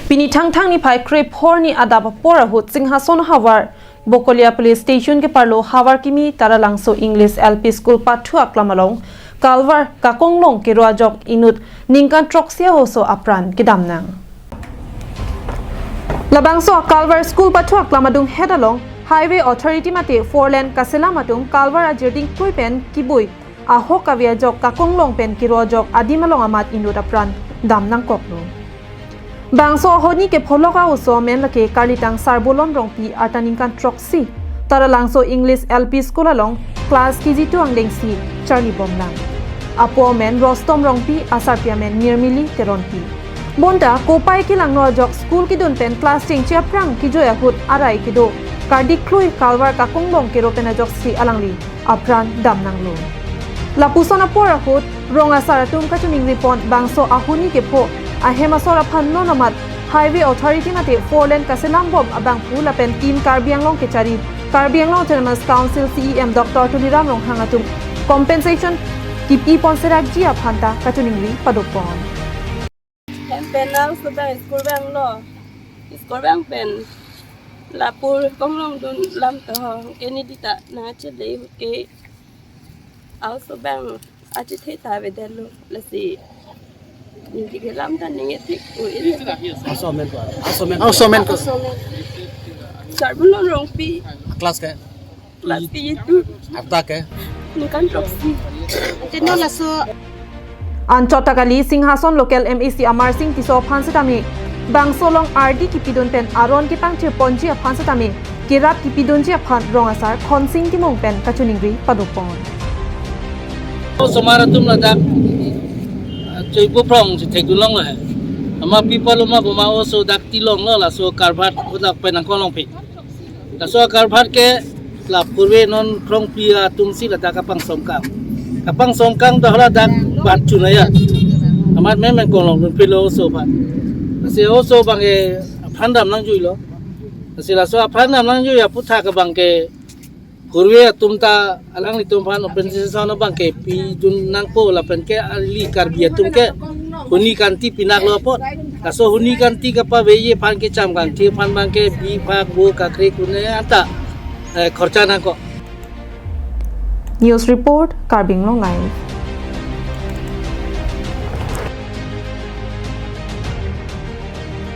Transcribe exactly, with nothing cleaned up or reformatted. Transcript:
Pini Thangthang niphai krephor ni adap apor ahut Singhason havar Bokolia Police Station keparlo Havarkimi Taralangso English L P School pathu aklam along kalvar kakonglong kero ajok inut ningkan throksi a-oso apran kedamnang. Labangso akalvar school pathu aklam adunghet along Highway Authority mate four lane kaselam atum kalvar ajirding klui pen kibui ahok kave ajok kakonglong pen kero ajok adim along amat inut apran damnangkoklo. Bangso ahoni kepholok a-oso amen lake karlitang Sarbulon Rongpi, arta ningkan throksi, Taralangso English L P School along class K G two angdengsi charlibomlang. Apo amen Rostom Rongpi, asarpi amen Nirmili Teronpi. Bonta kopai kelangno ajok school kedun pen class chengche aphrang kejoi ahut arai kedo kardik klui kalvar kakonglong kero pen ajoksi alangli apran damnanglo. Lapuson apor ahut rong asar atum kachiningri pon bangso ahoni kepho ahem asor aphan non amat Highway Authority mate four lane kaselambom abangphu lapen Team Karbi Anglong kechari Karbi Anglong Autonomous Council C E M Doctor Tuliram Ronghang atum compensation kipi pon serakji aphan ta kachiningri padopon. Hem pen nang subang school bang lo. School bang pen lapur konglong dun lam to ho. Keni dita na chede ke. Au subang achi the ta vedelo lasi. Ningke lam ta ninge thik u ini. Aso amen ko. Aso amen. Aso amen ko. Sarbulon Rongpi. Class ke? Class K G two. Arta ke? Ningkan throksi. Teno laso. Anchot ta kali Singhason local M A C Amar Sing Tisso aphan setame bangso along ardi kipidun pen aron kepangthir ponji aphan setame kerap kipidunji aphan rong asar Khonsing Timung pen kachiningri padopon. Osomar atum ladak, ah, choi puprong si thekdunlong lo he. Ama pipal uma boma oso dak tilong lo laso kalvar kodak pen nangkonglongpik. Laso kalvar ke la purve non krongpli atum si ladak kapangsomkang. Kapangsomkang dah ladak bat chunaya. Amat memang konglong dun pilo oso bat. Lasi oso abang ke aphan damnangjuilo. Lasi laso aphan damnangjui aputhak abang ke purve atum ta alanglitum aphan open session abang ke pidun nangpo lapen ke ali Karbi atum ke huni kanti pinaklo apot. Laso huni kanti kapaveji aphan kecham kangthi aphan abang ke bi phak bo kakre kune anta, eh, khorcha nangkok. News report, Karbi Anglong Live.